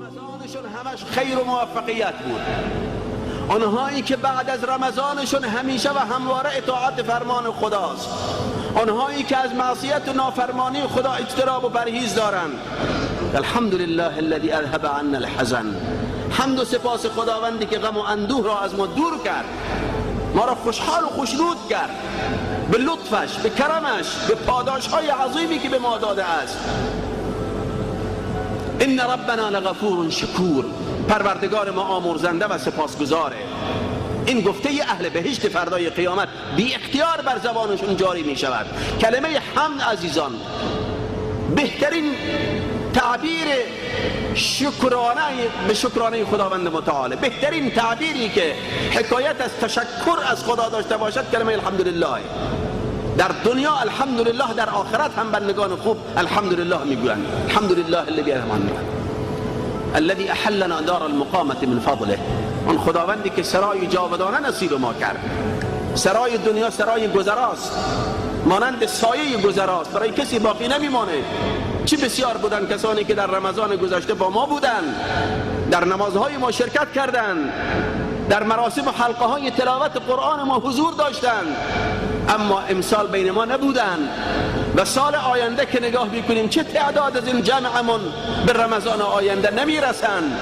Рамазонашон ҳамаш хайру муваффақият буд. Онҳое ки баъд аз Рамазонашон ҳамеша ва ҳамвора итоати фармони Худост, онҳое ки аз маъсият ва нофармонии Худо иҷтиноб ва парҳез доранд. Алҳамдулиллаҳи аллази азҳаба анна алҳазан. Ҳамду сипоси Худованде ки ғам ва андӯҳро аз мо дур кард, моро хушҳол ва хушнуд кард ба лутфаш, ба карамаш, ба подошҳои азиме ки ба мо додааст. Инна раббана лағафурун шакур. Парвардигори мо омурзанда ва сипосгузоре. Ин гуфтаи аҳли биҳишт фардои қиёмат беихтиёр бар забонашон ҷорӣ мешавад. Калимаи ҳамд, азизон, беҳтарин таъбири шукрона ба шукронаи Худованди мутаол, беҳтарин таъбире ки ҳикоят аз ташаккур аз Худо дошта бошад, калимаи алҳамдулиллаҳ. Дар дунё алҳамдулиллаҳ, дар охират ҳам бандагони хуб алҳамдулиллаҳ мегӯянд. Алҳамдулиллаҳ аллази аҳаллана дора алмуқомати мин фазлиҳ. Он Худованде ки сарои ҷовидона насиби мо кард. Сарои дунё сарои гузарост, монанди сояи гузарост, барои касе боқӣ намемонад. Чӣ бисёр буданд касоне ки дар Рамазони гузашта бо мо буданд, дар намозҳои мо ширкат карданд, дар маросим ва ҳалқаҳои тиловати Қуръони мо ҳузур доштанд, аммо имсол байни мо набуданд. Ва соли оянда ки нигоҳ мекунем, чӣ теъдод аз ин ҷамъамон ба Рамазони оянда намерасанд.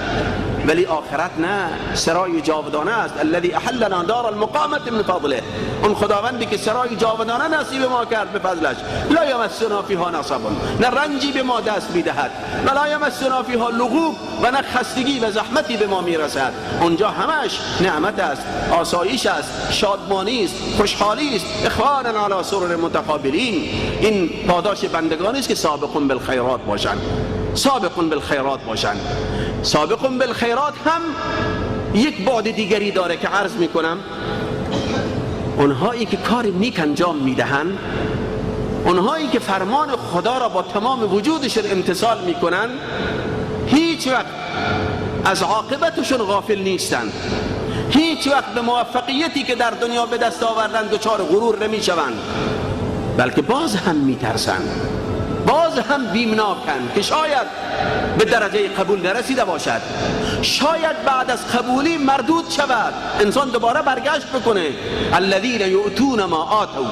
Вале охират не, сарои ҷовидона аст. Аллази аҳаллана дора алмуқомати мин фазлиҳ. Он Худованде ки сарои ҷовидона насиби мо кард ба фазлаш. Ла ямассуна фиҳа насабун, на ранҷи ба мо даст медиҳад, ва ла ямассуна фиҳа луғуб, ва на хастагӣ ва заҳмате ба мо мерасад. Онҷо ҳамаш неъмат аст, осоиш аст, шодмонӣ аст, хушҳолӣ аст. Ихванан ала сурури мутақобилин. Ин подоши бандагоне аст ки собиқун билхайрот бошанд, собиқун билхайрот бошанд. Собиқун билхайрот ҳам як баъди дигаре дорад ки арз мекунам. Онҳое ки кори нек анҷом медиҳанд, онҳое ки фармони Худоро бо тамоми вуҷудашон имтисол мекунанд, ҳеҷ вақт аз оқибаташон ғофил нестанд. Ҳеҷ вақт ба муваффақияте ки дар дунё ба даст оварданд дучори ғурур намешаванд, балки боз ҳам метарсанд, боз ҳам бимноканд ки шояд ба дараҷаи қабул нарасида бошад, шояд баъд аз қабулӣ мардуд шавад, инсон дубора баргашт бикунад. Аллазина юътуна ма атав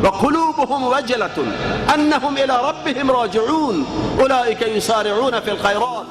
ва қулубуҳум ваҷлатун аннаҳум ила раббиҳим роҷиун улоика юсориъуна фил хайрот.